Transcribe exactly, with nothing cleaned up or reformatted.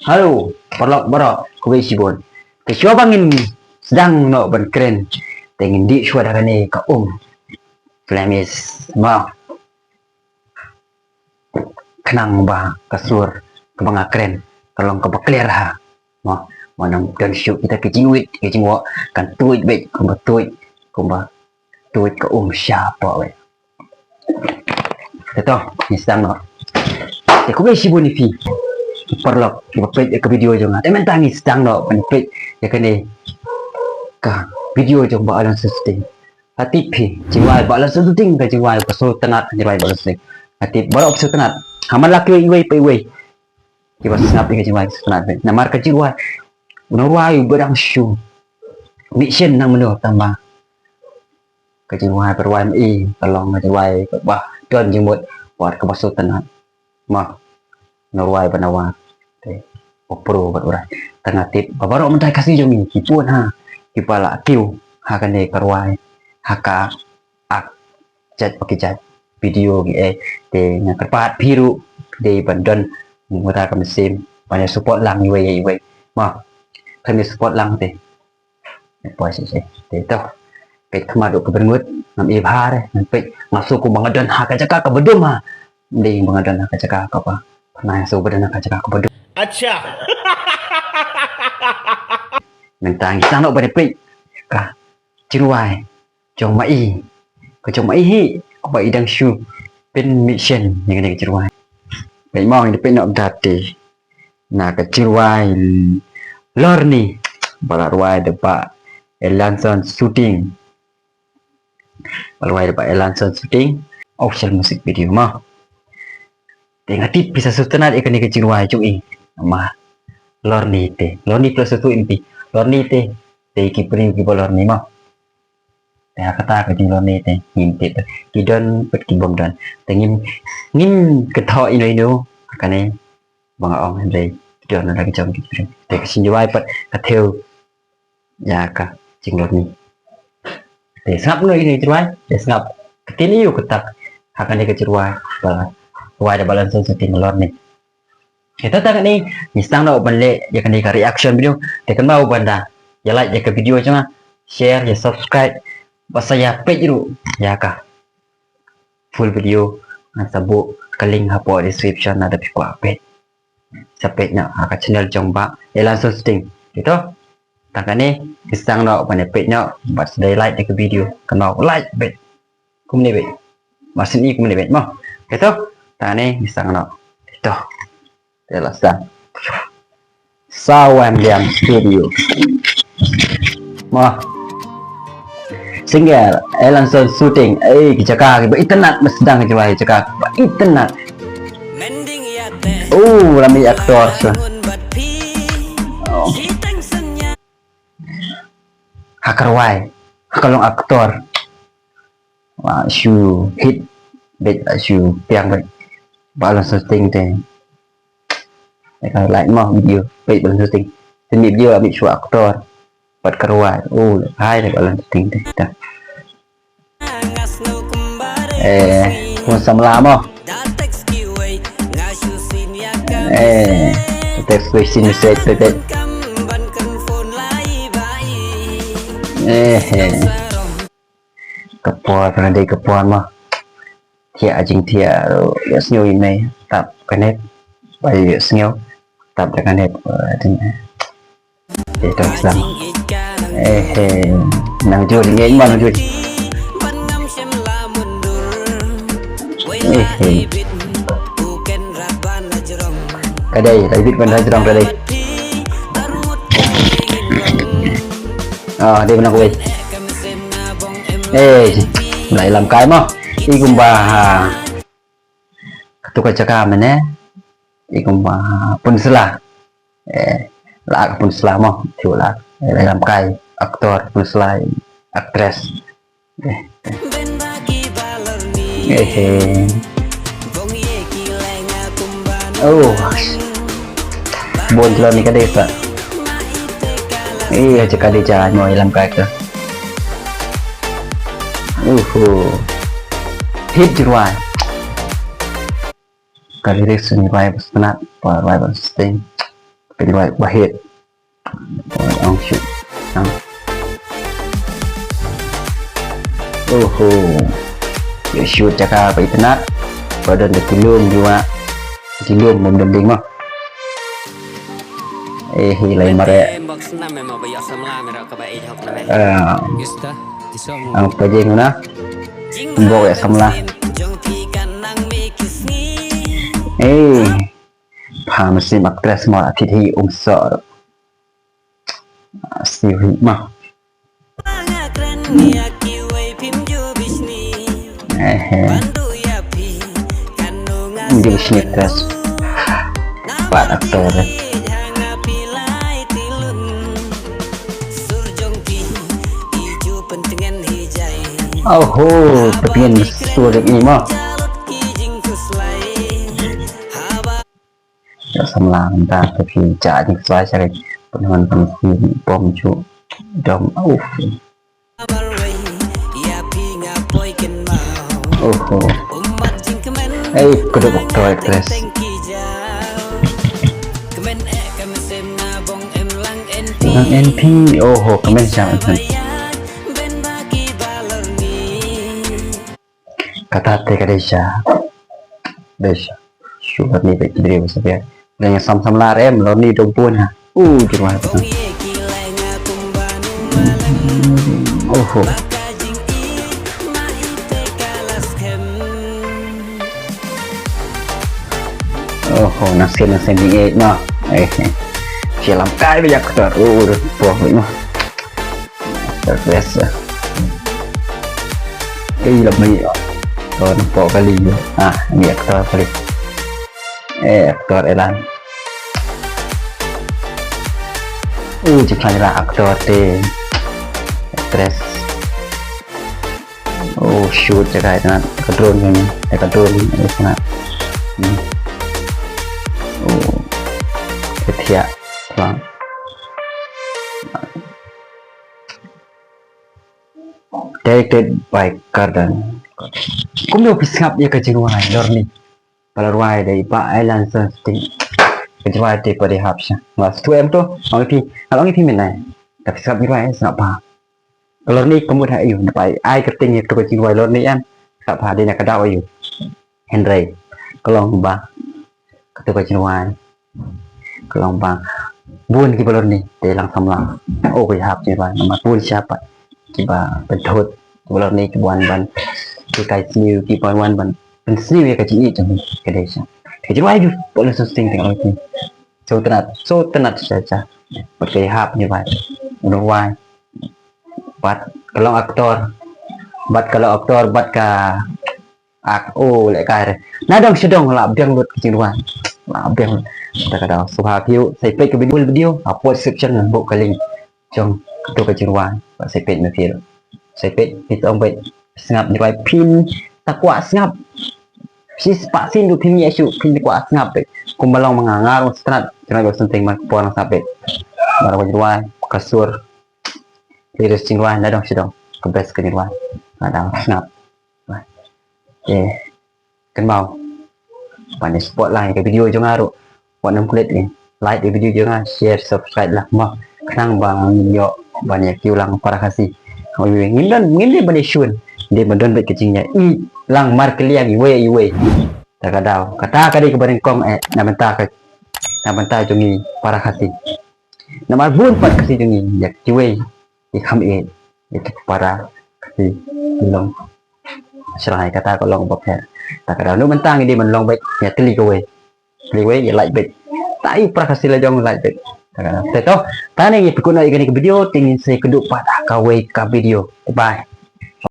Hello, paralok baroh, khublei shibun. Te shuwa ba ngin sdang noh ban kren, te ngin dih shuwa da kane ka um Flemish mo. Khnang ba ka sur kaba nga kren ka long kaba clear ha. Mo, mo nang don shuh kita ki jingwit, ki jingwoh, kan tuid beit kumba tuid, kumba tuid ka um shapoh beit. Te to, ngi sdang noh. Te khublei shibun ïa phi ki paralok kiba peit ïa ka video jong nga. Te mynta ngi sdang noh ban peit ïa kane ka video jong Bah Alan Suting. Hati phi, jingrwai Bah Alan Suting, ka jingrwai ba sngewtynnat, ka jingrwai Bah Alan Suting. Hati baroh sngewtynnat. Haman la kiwei iwei pa iwei. Kiba sngap ïa ka jingrwai sngewtynnat. Namar ka jingrwai u nongrwai uba dang shu mih shen nang mynno tang ba ka jingrwai ba rwai ma i ka long ka jingrwai kaba don jingmut wat kaba sngewtynnat. Mo, u nongrwai ba na wad te u pro bad u rai. Te nga tip ba baroh mynta Khasi jong ngi ki bun ha kiba la kiew ha kane ka rwai, ha ka ak jait pa ki jait video ki ei. Te nga kyrpad phi ruh dei ban don mynta ka mynsiem ban ïa support lang iwei ïa iwei. Mo, khlem ïa support lang te poi shisha shisha. Te to, peit khmat ruh kaba ngut, ngam i bha re, ngam peit, nga sngew kumba nga don ha ka jaka kaba dum ha. Ym dei ba nga don ha ka jaka kaba pynai, nga sngew ba don ha ka jaka kaba dum. Acha. Mynta ngi sdang noh ban peit ka jingrwai jong ma i, ka jong ma i hi, kaba i dang shu pynmih shen ïa kane ka jingrwai. Peit mo, ngi peit noh da te na ka jingrwai Lorni, ba la rwai da Bah Elanson Suting. Ba la rwai da Bah Elanson Suting. Official music video mo. Te nga tip phi sa sngewtynnat ïa kane ka jingrwai jong i, ma Lorni te. Lorni plus tu impi. Lorni te, te ki briew kiba Lorni mo. Te ha kata ka jinglorni te ngim tip ki don bad ki bym don. Te ngim, ngim kynthoh ino ino ha kane ba nga ong, hynrei ki don na ka jong ki jingim. Te ka jingrwai pat ka thew ïa ka jinglorni. Te sngap ino ino i jingrwai, te sngap ktien ïa u kata ha kane ka jingrwai ba rwai da Bah Elanson Suting, Lorni. Te tang katne ngi sdang noh ban leh ïa kane ka reaction video. Te kynmaw ban da ïa like ïa ka video jong nga, share, ïa subscribe, bad sa ïa peit ruh ïa ka full video. Ngan sa buh ka link hapoh description, lada phi kwah peit, sa peit noh ha ka channel jong Bah Elanson Suting. Te to, tang katne ngi sdang noh ban ïa peit noh bad sa da ïa like ïa ka video. Kynmaw like beit. Kumne beit. Masin i kumne beit mo. Te to, tang katne ngi sdang noh. Te to. Te la sdang. Sawam Diang Studio. Mo. Singer Elanson Suting. Ei, ki jaka kiba itynnat, ma sdang ki jaka kiba itynnat. Oh, la mih aktor sa. Oh. Ha ka rwai, ha ka long aktor. Wa shu hit beit, wa shu piang beit. Bah Elanson Suting te. Te ka like mo video beit Bah Elanson Suting. Te mih video la mih shu aktor bad ka rwai. Oh, hai te Bah Elanson Suting te. Te. Eh, phone samla mo. Eh, text question message te te. Eh, eh. Ka por, ka dei ka por mo. Thiah jingthiah ruh ïohsngew ïa mei, tap ka net. Ba ïohsngew, tap da ka net. Te to sdang. Eh, eh. Nang jur, ngi mo nang jur. Eh, eh. Ka dei, ka dei bit ban da jrong ka dei. Ah, dei ban da ka dei. Eh, la ïalam kai mo. I kumba ha. Katu ka jaka mynne. I kumba ha Pynursla. Eh, la ka Pynursla mo. Chu la. Eh, la ïalam kai. Aktor Pynursla, actress. Eh, eh. Eh, eh. Oh. Bun jlon ni ka dei sa. Eh, jaka dei ja mo ïalam kai ka. Uhu. Hit jingrwai. Ka lyrics ni rwai ba sngewtynnat, ba rwai ba sting. Pynwai ba hit. Ong shoot. Oho. Ïa shoot jaka ba itynnat. Ba don da ki lum jua. Ki lum bym don ding mo. Eh, hi lai mare. Ah. Ang pajing na. Bok ïa samla. Eh. Pha mynsiem actress mo atit hi um sor. Sniw hi ma. Eh, eh. Jubishni actress. Pat actor. Oho, patien sur ni ma. Ïa samla mynta ka phi ja jingkhuslai sha ka pynhun pynsi pom ju dom. Uf. Oho. Ei, kuduk actor actress. Nang N P, oho, kmen sha actress. Kata te ka dei sha. Dei sha. Shu Lorni bad ki briew sa pia. Dang sam samla re em Lorni dong bun ha. U jingwan. Oho. Oho, nasib nasib ni eh no. Eh. Sialam kai ba yak tar. U, u, po no. Biasa. Ei, la mai. Oh, nampak kali. Ah, ni aktor kali. Eh, aktor Elan. Oh, jingkhlaiñ la aktor te. Actress. Oh, shoot jaka ïa ka drone ni. Ïa ka drone ni, ïa ka. Hmm. Oh. Ketiak. Lang. Directed by Cardan. Kumno phi sngap ïa ka jingrwai Lorni? Ba la rwai da i Bah Alan Sunstein. Ka jingrwai te pat i hap sha. Nga stu em to, ong ïa phi, nga ong ïa phi mynne. Da phi sngap jingrwai, sngap bha. Ka Lorni ka mut ha ïa u, naba ai kyrteng ïa ka jingrwai Lorni em. Sngap bha, dei na ka daw ïa u. Hynrei ka long ba kato ka jingrwai ka long ba bun kiba Lorni te lang samla. O, ka ïahap jingrwai namar bun shaba kiba pynthut kiba Lorni kiba wan ban ki kai sniew kiba wan ban pynsniew ïa ka jingïeit jong ka dei sha ka jingrwai ju. Pole sosting teng Lorni. So tynat, so tynat sha sha. Bad ka ïahap jingrwai. Jingrwai. Bad ka long aktor. Bad ka long aktor bad ka Ak, oh, lehkai re. Na dong sha dong la biang lut ka jingrwai. La biang lut. Kata ka daw. Sngewbha phi sa peit ka video, video. Ha pod description ngan buh ka link jong kato ka jingrwai. Ba sa peit ma phi. Sa peit, phi tong peit. Sngap jingrwai phin. Ta kwah sngap. Shi spah sien ruh phin ïa shu, phin ta kwah sngap peit. Kumba long ma nga, nga ruh strat. Jingrwai ba senteng ma por sngap peit. Ba ka jingrwai, ka sur. Lyrics jingrwai, na dong sha dong. Ka best ka jingrwai. Na dong sngap. Te kynmaw ban ïa support lang ïa ka video jong nga ruh. Wat nym klet ïa like ïa video jong nga, share, subscribe lang mo. Khnang ba ngin ïoh ban ïa kiew lang para Khasi. Ngin don, ngin dei ban ïa shun. Dei ban don bad ka jingïa i lang markylliang iwei iwei. Ta ka daw. Kata ka dei kaba nyngkong eh na bynta ka, na bynta jong ngi para Khasi. Namar bun pat Khasi jong ngi ïa kiwei i kham ïeit ïa ki para Khasi ki long. Sha hai kata ka long ba pher. Ta ka daw nu mynta ngi dei ban long beit ïa tylli kawei. Tylli kawei ïa lait beit. Ta i para Khasi la jong lait beit. Ta ka daw. Te to. Tang ngi pynkut noh ïa kane ka video te ngin sa ïakynduh pat ha kawei ka video. Bye.